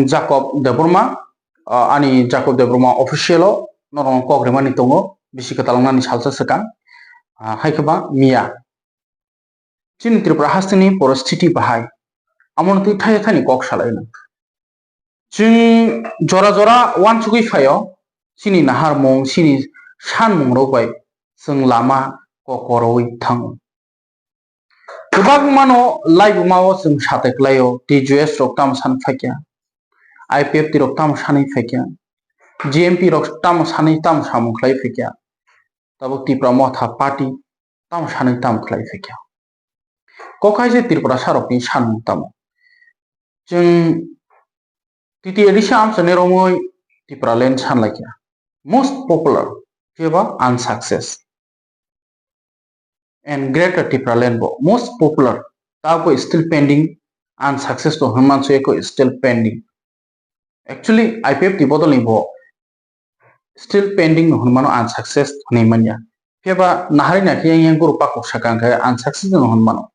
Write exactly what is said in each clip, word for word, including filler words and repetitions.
Jacob Debbarma, ah, ani Jacob Debbarma official o norok kok rimani tongo, bisi kwtal wngnani salsa swkang, ah, hai khe ba miya. Chini Tripura hasteni poristiti bahai, amo twi thaya thani kok salai no. Chwng jora jora uansugwi phaio, chini naharmung, chini sanmung rok bai chwng lama kokorowi thango. Kwbangmano laibuma o chwng sate kwlaio, T J S rok tamo san phaikya, I P F T rok tamo sanwi phaikya, G M P rok tamo sanwi tamo samung khlai phaikya, tabuk Tipra Motha Party tamo sanwi tamo khlai phaikya. Kok hai se Tripura sarokni sanmung tamo. Chwng T T A D C amchani romwi Tipraland sanlaikya. Most popular, phiya ba unsuccess. And Greater Tipraland bo most popular, tabo still pending, unsuccess to hwnman so eko still pending. Actually, I P F T bodolni bo still pending no hwnmano, unsuccess hwnwi manya. Phiya ba nahari nakhe yang yang guru pakok sakang khe unsuccess no hwnmano.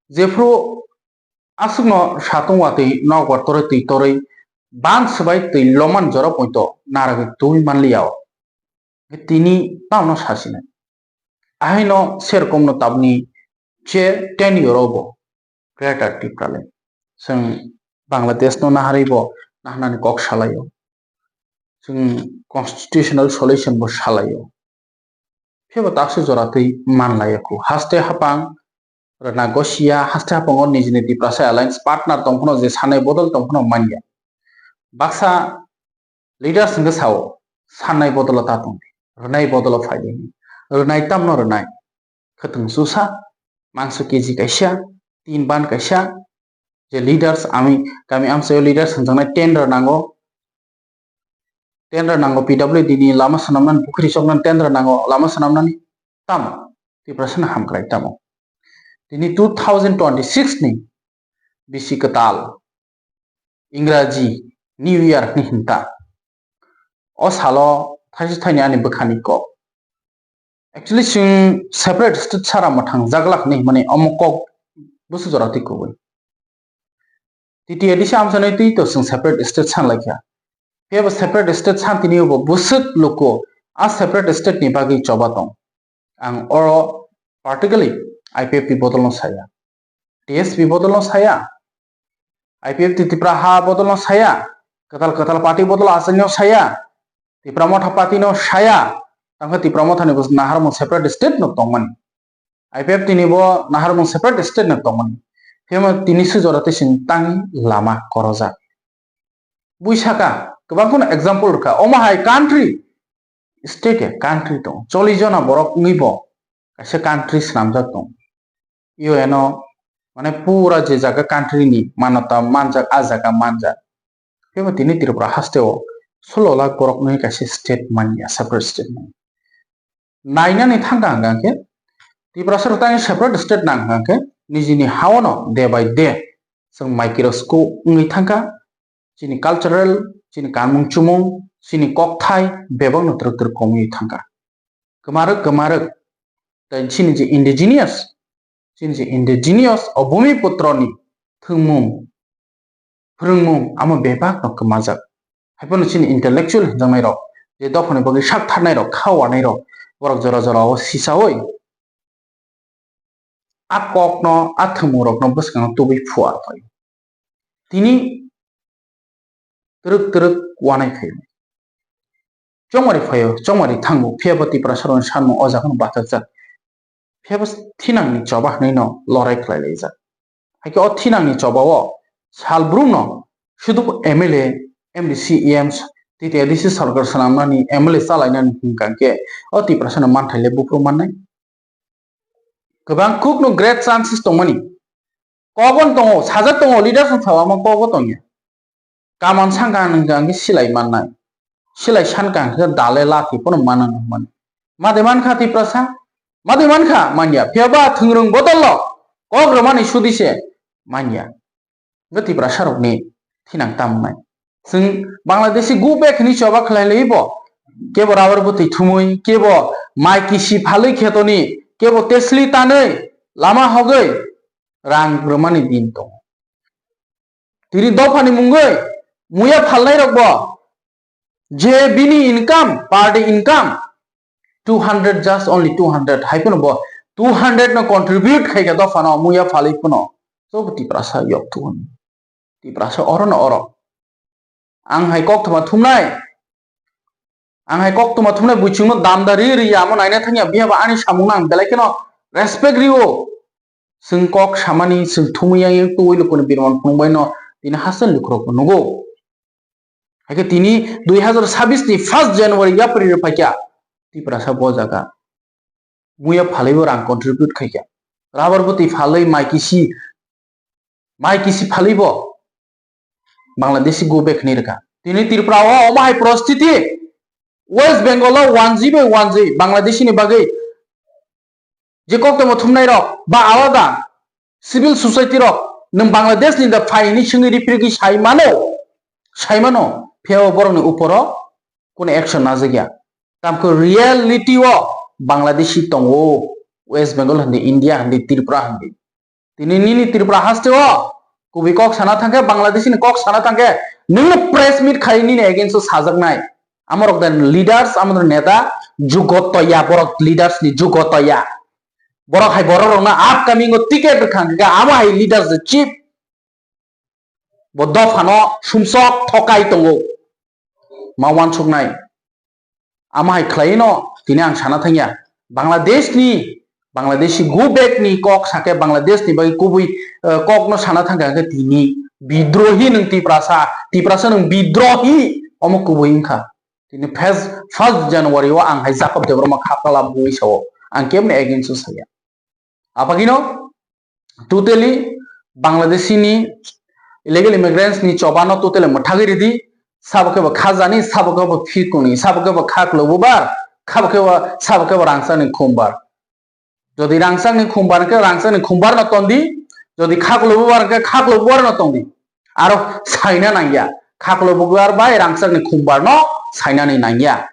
Jephru aswkno satung watwi nokbar torwi twi torwi ban swbai twi loman jora poito naragwi twi manliya o. Tini tamno sasinai. Ahaino serkomno tabni che ten euro bo Greater Tipraland. Chwng Bangladesh no naharwi bo nahnani kok salaio. Chwng constitutional solution bo salaio. Phiya bo taksa jora twi manlaiya khu. Haste hapang rwna gosiya, haste hapango nijini Tiprasa Alliance partner tong phano je sanai bodol tong phano manya. Baksa leaders hwnkhe sao, sannai bodolo ta tong di, rwnai bodolo phai di. Rwnai tamno rwnai? Khwtwng chusa, mangso K G kaisa, tin ban kaisa, je leaders, ami kami amchaio leaders hwnjaknai tender nango, tender nango, P W D ni lama swnamnani, pukhri choknani tender nango, lama swnamnani, tamo Tiprasano hamkrai tamo. Tini two thousand twenty-six ni bisi kwtal, Ingraji New Year ni hinta. O salo thaisi thaini ani bwkhani kok. Actually, chwng separate state sara mwthang jaglak hinwi hwnmani omo kok bwswk jora twi kubui. T T A D C amchaini twi to chwng separate state san laikha. Phiya bo separate state san tini bo bwswk luku a separate state ni bagwi choba tong. Ang oro particularly I P F T bodolno saya. T S P bodolno saya. I P F T Tipra ha bodolno saya. Kwtal kwtal party bodol achaino saya. Tipra Motha party no saya. Tangkha Tipra Motha ni bo naharmung separate state no tongmani. I P F T ni bo naharmung separate state no tongmani. Phiyama tini sujora tei sing tang lama korojak. Buisaka kwbang kheno example rwkha. Omo hai country, state ya country tong. Chollish jona borok wngwi bo kaisa country swnamjak tong. U N o mane pura je jaga country ni manota manjak, a jaga manjak. Phiya bo tini Tripura haste o solo lakh borok wngwi kaisa state manya, separate state manya. Nainani thangkha hwnkha khe Tiprasa rok tang separate state nang hwnkha khe nijini ha-o no day by day chwng microscope wngwi thangkha. Chini cultural, chini kanmung chumung, chini kokthai bebakno twrwk twrwk komwi thangkha. Kwmarwk kwmarwk, tei chini je indigenous, chini je indigenous o Bumiputroni thwngmung, phwrwngmung amo bebakno kwmajak. Haiphano chini intellectual hinjaknairok, je dophani bagwi sak tharnairok, kha wanairok, borok jora jora o sisaui a kokno, a thwngmungrokno bwskango tubui phuar phai. Tini twrwk twrwk wanai phai. Chongmari phaio, chongmari thango, phiya bo Tiprasa rokni sanmung o jaga no bathajak. Phiya bo thinangni choba hwnwi no lorai khlai laijak. Haikhe o thinangni choba o sal brumno sudu M L A, M D C, E Ms, T T A D C sarkar swnamnani M L A chalainani hwnkha khe o Tiprasano manthai le buphuru mannai. Kwbang kukno great chances tongmani. Kok bo tongo, sajak tongo, leaders no sao, omo kok bo tongya. Kaman sangka hwnkha hwnkhe silai mannai. Silai sankha hwnkhe dale lathi phano mana nangmani. Made mankha Tiprasa? Made mankha? Manya. Phiya ba thwngrwng bodollo kok rwmani sudi se manya. Hwnkhe Tiprasa rokni thinang tamo nai. Chwng Bangladeshi go back hinwi choba khlai lai bo. Kebo rubber bwtwi thumwi, kebo mai kisi phalwi khetoni, kebo tesli tanwi, lama hogwi rang rwmani din tongo. Tini dophani mungwi Muya phalnai rok bo je bini income, per day income two hundred, just only two hundred, hai phano bo two hundred no contribute khai kha dophano muya phalwi phano. So Tiprasa yok thu hwn. Tiprasa oro no oro. Ang hai kok thoma thumnai. Ang hai kok thoma thumnai buichung no damda ri ri ya amo naina thangya biya ba ani samung nang belai kheno respect rio. Chwng kok samani chwng thumwi yang yang twi lukuni birman phunukbai no tini hasteni lukurok bo nugo. Haikhe tini dui hazar sabis ni first January yapri rw phaikha Tiprasa bo jaga. Muya phalwi bo rang contribute khaikha. Rubber bwtwi phalwi mai kisi, mai kisi phalwi bo Bangladeshi go back hinwi rwkha. Tini Tripura o omo hai poristiti West Bengal o wanjwi bai wanjwi Bangladeshi ni bagwi je kok tongma thumnai rok ba alada civil society rok nwng Bangladesh ni da phai hinwi swngwi ripirigwi sai mano, sai mano, phiya o borok ni uporo kuno action najak ya. Tamkhe reality o Bangladeshi tongo, West Bengal hindi, India hindi, Tripura hindi. Tini nini Tripura haste o kubui kok sana thangkhe, Bangladeshi ni kok sana thangkhe, nwngno press meet khai nini against o sajaknai. Amorok da leaders, amorok neta, jugo toya, borok leaders ni jugo toya. Borok hai borok rokno upcoming o ticket rwkha hwnkhe amo hai leaders the chief. Bo dophano sumsok thokai tongo. Ma wansuknai. Amo hai khlaino tini ang sana thangya. Bangladesh ni, Bangladeshi go back ni kok sakhe Bangladesh ni bai kubui, eh, kok no sana thangkha hwnkhe tini bidrohi nwng Tiprasa, Tiprasa nwng bidrohi omo kubui wngkha. Tini first, first January o ang hai Jacob Debbarma kha pala bui sao. Ang kebni against o saya. Apagino totally Bangladeshi ni illegal immigrants ni choba no totally mwthagwi ridi, sabo khe bo khajani, sabo khe bo phikuni, sabo khe bo khaklo bubar, khabo khe bo, sabo khe bo rangchak ni khumbar. Jodi rangchak ni khumbar khe rangchak ni khumbar no tondi, jodi khaklo bubar khe khaklo bubar no tondi. Aro saina nangya, khaklo bubar bai rangchak ni khumbar no sainani nangya.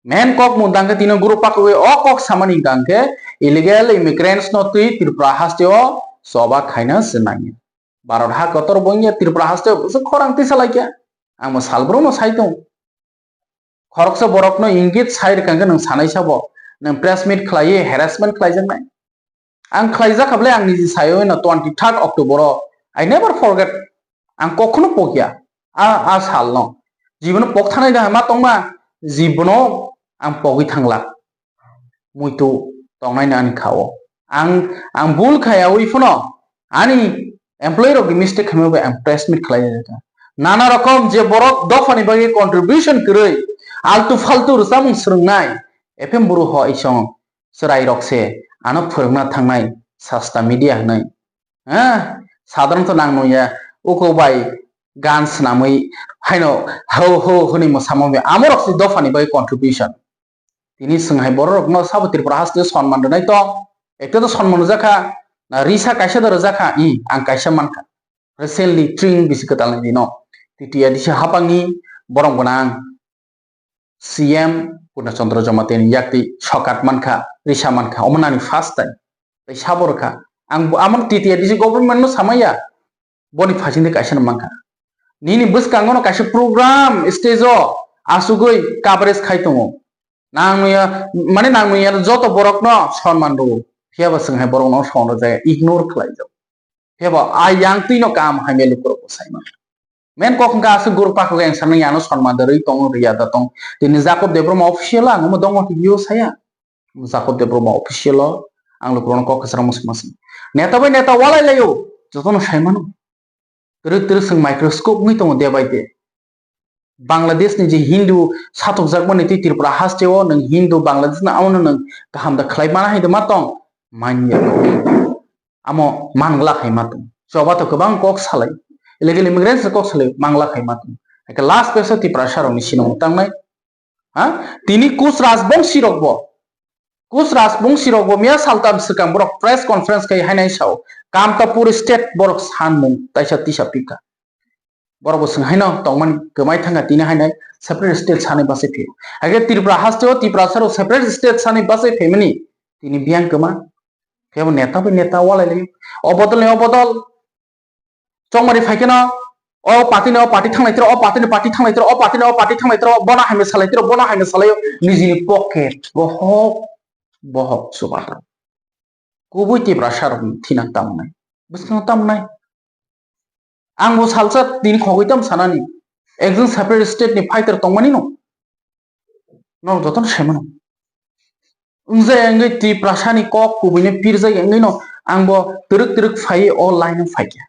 Main kok mundang khe tino guru pakwi o kok samani hingkha hwnkhe illegal immigrants no twi Tripura haste o choba khaina se nangya. Bharat ha kotor bo wngya Tripura haste o bwswk khorang tisa laikya. Ang bo salbrum no sai tong. Khoroksa borok no ingit sai rwkha hwnkhe nwng sanai sabo. Nwng press meet khlaiwi harassment khlaijaknai. Ang khlaijak kha bwle ang niji sayo no twenty third October o. I never forget. Ang kokhuno pokya. A, a sal no. Jibono pok thanai da ma tongma. Jibono ang pogwi thangla. Muitu tongnai no ani kha o. Ang, ang bul khaya wi phano. Ani employee rok ni mistake khaima bai ang press meet khlai rwkha. Nana rokom je borok dophani bagwi contribution kwrwi altu faltu rwchapmung swrwngnai. F M buru ho isong. Chwrairok se ano phwrwngna thangnai sasta media hwnwi. Ha? Sadharanto nang nungya, uko bai gan swnamwi haino ho ho hwnwi mwsamo be amorok se dophani bai contribution. Tini swng hai bororokno sabo Tripura haste sonman rwnai tong. Ekta to sonman rwjakha, na risa kaisa da rwjakha, i, ang kaisa mankha. Recently tring bisi kwtalni dino T T A D C hapangni borok gwnang C M Purna Chandra Jamatia ni yakti sokat mankha, risa mankha, omo nani first time. Tai sabo rwkha. Ang bo, amo T T A D C government no samaya. Boni phasing de kaisa no mankha. Nini bwskango no kaisa program stage o asugwi coverage khai tongo. Nang nuya, mane nang nuya joto borok no sonman rwo. Phiya ba swng hai borok no sonro jaya, ignore khlai jago. Phiya ba a yang twi no kam hamya lukurok bo sai mano. Men kok hwnkha aswk guru pakhuk yang sanwi ano sonman da rwi tong rwya da tong. Tini Jacob Debbarma official ang omo dongo video saya. Jacob Debbarma official o ang lukurokno kok kwcharo mwsuk mwsuk. Neta bai neta walai laio, jotono sai mano. Twrwk twrwk swng microscope wngwi tongo de bai de. Bangladesh ni je Hindu satokjakmani tei Tripura haste o nwng Hindu Bangladesh no amo no nwng kaham da khlai mana hai da ma tong? Manya. Amo manglak hai ma tong. Choba to kwbang kok salai. Illegal immigrants kok salai manglak hai ma tong. Haikhe last page o Tiprasa rokni sinimung tangnai. Ha? Tini Kus Rajbongsi rokbo. Kus Rajbongsi rokbo miya saltam swkang borok press conference khai hainai sao. Kamtapur state borok sanmung taisa tisa pika. Borok bo swng haino tongmani kwmai thangkha tini hainai separate state sani base phio. Haikhe Tripura haste o Tiprasa rok separate state sani base phaimani tini biyang kwma. Khe bo neta bai neta walai lai. O bodol ni o bodol. Chongmari phai kheno O party ni o party thanglai tiro, o party ni party thanglai tiro, o party ni o party thanglai tiro, bono haino salai tiro, bono haino salai o, nijini pocket bohok, bohok chubata. Kubui Tiprasa rok ni thina tamnai, bwskango tamnai. Ang bo salsa tini khogwi tam sanani, ekjon separate state ni fighter tongmani no, no jotono saimano. Wngja wngwi Tiprasa ni kok kubui no pirjak wngwi no, ang bo twrwk twrwk phaiwi o line o phaikha.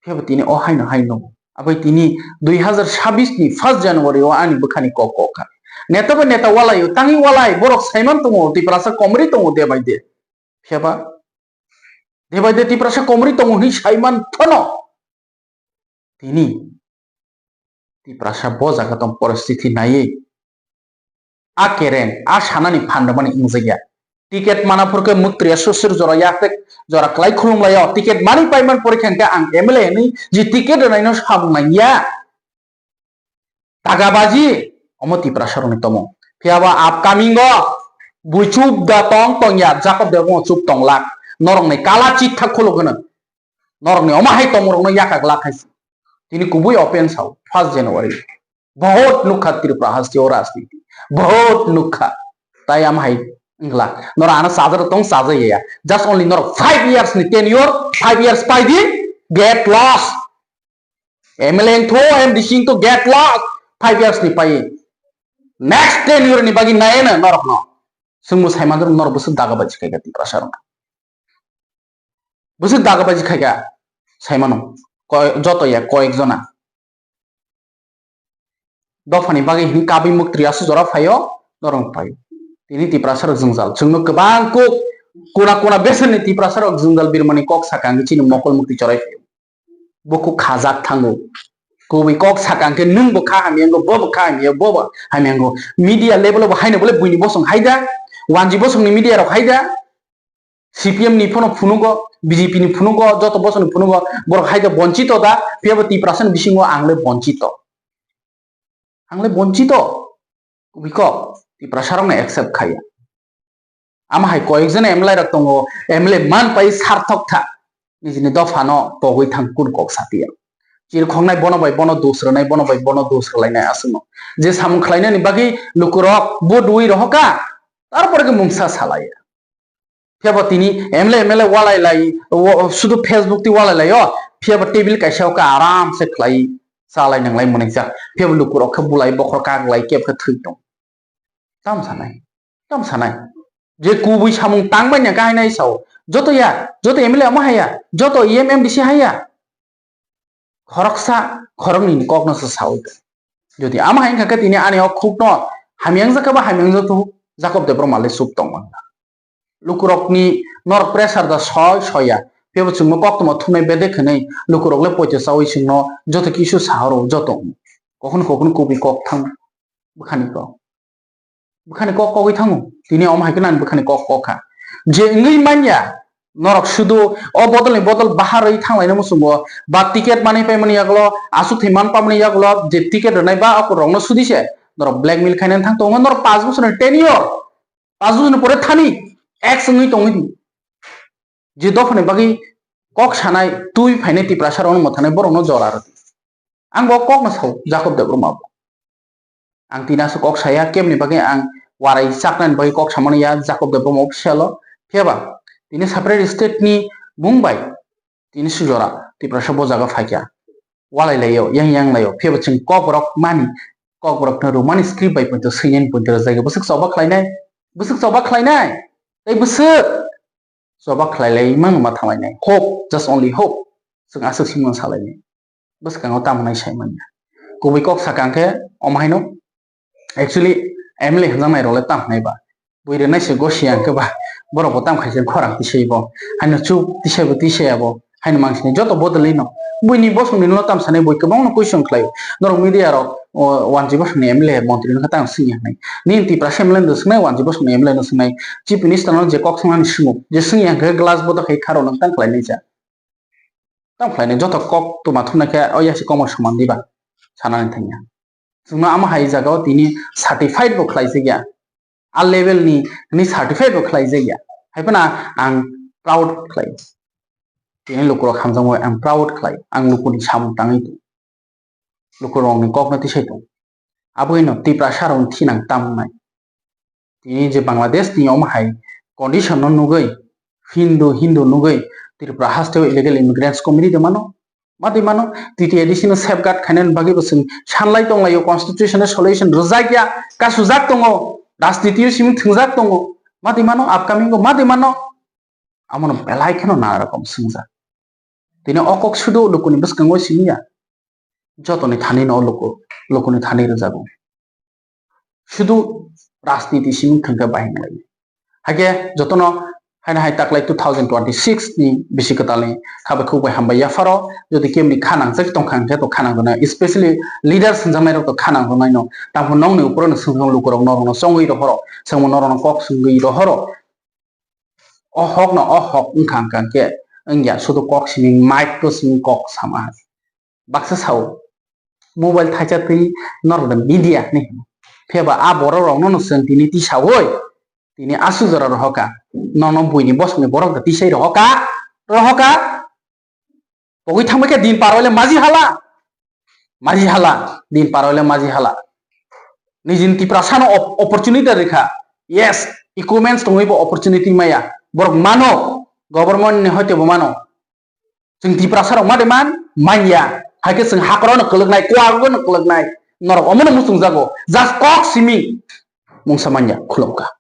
Phiya bo tini o haino haino. Abai tini dui hazar sabis ni first January o ani bwkhani kok kok kha. Neta bai neta walai o, tangwi walai, borok saiman tongo, Tiprasa komri tongo de bai de. Phiya ba de bai de Tiprasa komri tongo hwnwi saiman phano. Tini Tiprasa bo jaga tong poristiti naiwi a kereng, a sanani phan rwmani wngjakya. Ticket mana phurkhe muktriya susur jora yaktek jora klai khulumlaio. Ticket mani paiman porikha hwnkhe ang M L A hwnwi je ticket rwnaino samung nangya. Dagabaji, omo Tiprasa rokni tomung. Phiya ba upcoming o buichup da tong tongya, Jacob Debbarma chup tonglak. Norokni kala chitha khuluk hwno. Norokni omo hai tongmung rokno yakak lak hai. Tini kubui open sao, first January. Bahut nukha Tripura haste o rajniti. Bahut nukha. Tai am hai wngla. Norok ano chajar tong chaja ya. Just only norok five years ni tenure, five years pai di, get lost. M L A wngtho, M D C wngtho, get lost. Five years ni pai. Next tenure ni bagwi nai na norok no. Sungmu sai manjak norok bwswk daga bai khaika Tiprasa rok. Bwswk daga bai khaika sai mano. Koi-, joto ya koyek jona. Dophani bagwi hini kabwi muktriya su jora phaio, norok phaio. Tini Tiprasa rok jwngjal. Chwngno kwbang kuk kuna kuna besenni Tiprasa rok jwngjal birmani kok sakang chini mokol mukti chorai phaio. Bo kuk khajak thango. Kubui kok sakang khe nwng bo kha hamya wngkho, bo bo kha hamya, bo bo hamya wngkho. Media level o bo haino bole buini bosong haida, wanji bosongni media rok haida. C P M ni phano phunugo, B J P ni phunugo, joto bosongni phunugo, borok haida bonchito da, phiya bo Tiprasa ni bisingo ang le bonchito. Ang le bonchito. Kubui kok, Tiprasa rok no accept khaiya. Ama hai koyek jon M L A rok tongo, M L A man pai sarthok tha. Nijini dopha no pogwi thang kun kok sapiya. Chir khongnai bono bai bono dos rwnai, bono bai bono dos rwlainai aswkno. Je samung khlainani bagwi lukurok bo dui rohoka, tarpore khe mungsa salaiya. Phiya bo tini M L A, M L A walai lai, o, sudu Facebook twi walai lai o. Phiya bo table kaisa o khe aram se khlai, chalai nanglai mwnai jak. Phiya bo lukurok khe bulai, bokhor kak lai, kep khe thwi tong. Tam sanai, tam sanai. Je kubui samung tang bai ya khe hainai sao. Joto ya, joto M L A omo haya, joto E M M D C haya. Khoroksa, khoroknwi ni kok no se saui tong. Jodi ama hai wngkha khe tini ani o khuk no hamya wngjakha ba hamya wngjakha, Jacob Debbarma le suk tong mangkha. Lukurokni norok pressure da soi soya. Phiya bo chwngno koktwma thumnai bedek hwnwi lukurok le poito chaui chwngno joto kisu sahoro joto. Kokhno kokhno kubui kok thang bwkhani kok. Bwkhani kok kogwi thango. Tini omo hai khe nang bwkhani kok kok kha. Je wngwi manya norok sudu o bodol ni bodol baharwi thanglaina muchungo ba ticket manwi paimani yagulo aswk thwi man pamani yagulo je ticket rwnai ba akurokno sudi se norok blackmail khainani thang tongo norok panch bochorni tenure. Panch bochorni pore thani ex wngwi tongwi di. Je dophani bagwi kok sanai twi phainai Tiprasa rokno mwthanai borokno jora rw di. Ang bo kokno sao Jacob Debbarma bo. Ang tini aswk kok saya kemni bagwi ang warai chaknani bagwi kok samani ya Jacob Debbarma official o. Phiya ba tini separate state ni mung bai tini sujora Tiprasa bo jaga phaikha. Walai laio, yang yang laio. Phiya bo chwng kokborok mani, kokborok no romani script bai poito swinani poito rwjagwi bwswk choba khlainai, bwswk choba khlainai. Tei bwswk choba khlai lai mano ma thanglainai. Hope, just only hope. Chwng aswk simon salainai. Bwskango tamo nai sai manya. Kubui kok sakang khe omo haino. Actually, M L A hwnjaknai rok le tam hwnai ba. Bui rwnai se gosi ang khe ba. Borok bo tam khai se khorang tisai bo. Haino chuk tisai bo tisai abo. Haino mang sini joto bodol ino. Buini bosong ni no tam sanai bui kwbang no question khlai. Norok media rok, o, wanji bosong ni M L A montri no tam sini hwnai. Nini Tiprasa M L A no swngnai, wanji bosong ni M L A no swngnai. Chief Minister no je kok swngnani swngo. Je swngya hwnkhe glass bodo khai kharo nang tang khlai nai cha. Tamo khlainai joto kok tuma thumnai khe o yasi komo soman diba sanani thangya. Chwngno amo hai jagao tini certified bo khlaijakya. A level ni, ni certified bo khlaijakya. Haiphano ang proud khlai. Tini lukurok hamjakmani ang proud khlai, ang lukuni samung tangwi tong, lukurokni kokno tisai tong. Aboino Tiprasa rokni thinang tamnai. Tini je Bangladesh ni omo hai condition no nugwi, Hindu Hindu nugwi Tripura haste o illegal immigrants community mano, mati mano T T A D C no safeguard khainani bagwi bo chwng sanlai tonglaio, constitution o solution rwjak ya, kasujak tongo, rajniti o simi thwngjak tongo, mati mano upcoming o mati mano. Amono belai kheno nana rokom swngjak. Tini o kok sudu lukuni bwskango simi ya, jotoni thani no luku, lukuni thani rwjago. Sudu rajniti simi thangkhe bahing lai. Hake jotono haino hai taklai two thousand twenty-six ni bisi kwtalni khabai khukbai hambai yapharo jodi kemni kha nangjak tongkha hwnkhe to kha nangjaknai, especially leaders hwnjaknai rok to kha nangjaknai no. Tamo nongni uporo no swngjak lukurok norokno chongwi rohoro, swngmo norokno kok swngwi rohoro. O hok no o hok wngkha hwnkha hwnkhe wngya sudu kok simi mic to simi kok sama. Baksa sao mobile thaisa twi norok da media hinwi hino. Phiya ba a borok rokno no chwng tini tisawi tini asu jora rohoka. Nono buini bosongni borok da tisai rohoka, rohoka. Pogwi thangbai khe din par wale maji hala. Maji hala, din par wale maji hala. Nijini Tiprasa no op-, opportunity rikha. Yes, equipments tongwi bo opportunity maya. Borok mano, government ni hoite bo mano. Chwng Tiprasa rok ma de man, manya. Hai khe chwng hakoro no kwlwknai, kuago no kwlwknai. Norok omo no muchungjago. Just kok simi. Mungsa manya, khulumkha.